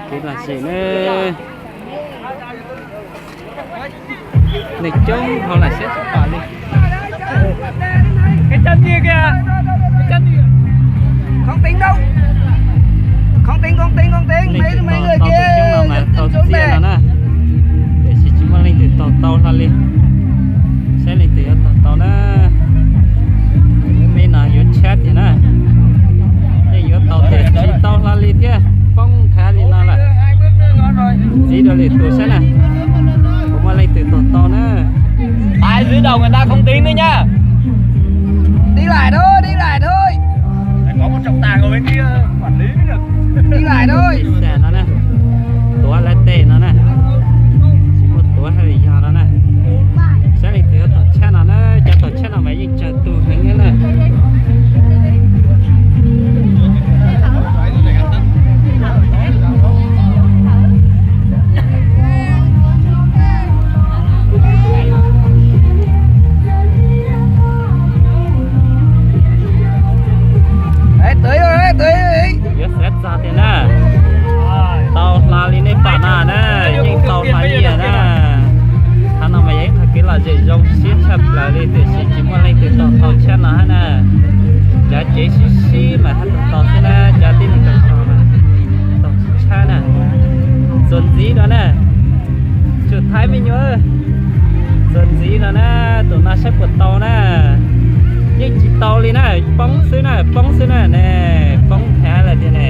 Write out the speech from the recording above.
Kev lom zem na, neeg coob hauv lam saib tsis pom li. Neeg twb tau tau tus coob no mas tau txiaj no na, tiam sis tsis muaj leej twg tau tau hlo li. Saib leej twg yuav tau tau na. Lub me no yuav tshab tiag na, yeej yuav tau tiam tsis tau hlo li thiab, poob nthav li no lawm. Ntxiv dua lwm tus saib na, puas muaj leej twg tau tau na. Ai, dưới đầu người ta không tính nữa nha. Đi lại thôi, đi lại thôi. Có một trọng tài ngồi bên kia quản lý. Đi lại thôi. Ib xas no na, tuav lawv tes no na, tsis muaj tuav haj li yog no na. Saib leej twg yuav tau tshab no na, cov tau tshab no mas yeej tsawg tus heev na. Yuav xav txog tiag na, tau hlo li nej pom no na, yeej tau hlo li na. Qhov no mas yog ib qho kev lom zem zoo siab tshaj plaws li, tiam sis tsis muaj leej twg tau tau tshab no hab na. Cov cev sib sib mas hab tau tau xwb na, cov tib neeg tau tau mas tau tsis tshab na. Txuas ntxiv no na, tsuas thaib me nyuam, txuas ntxiv no na, tus no saib puas tau na. Yeej tsis tau li na, poob xwb na, poob xwb na ne, poob nthav lawm tiag ne.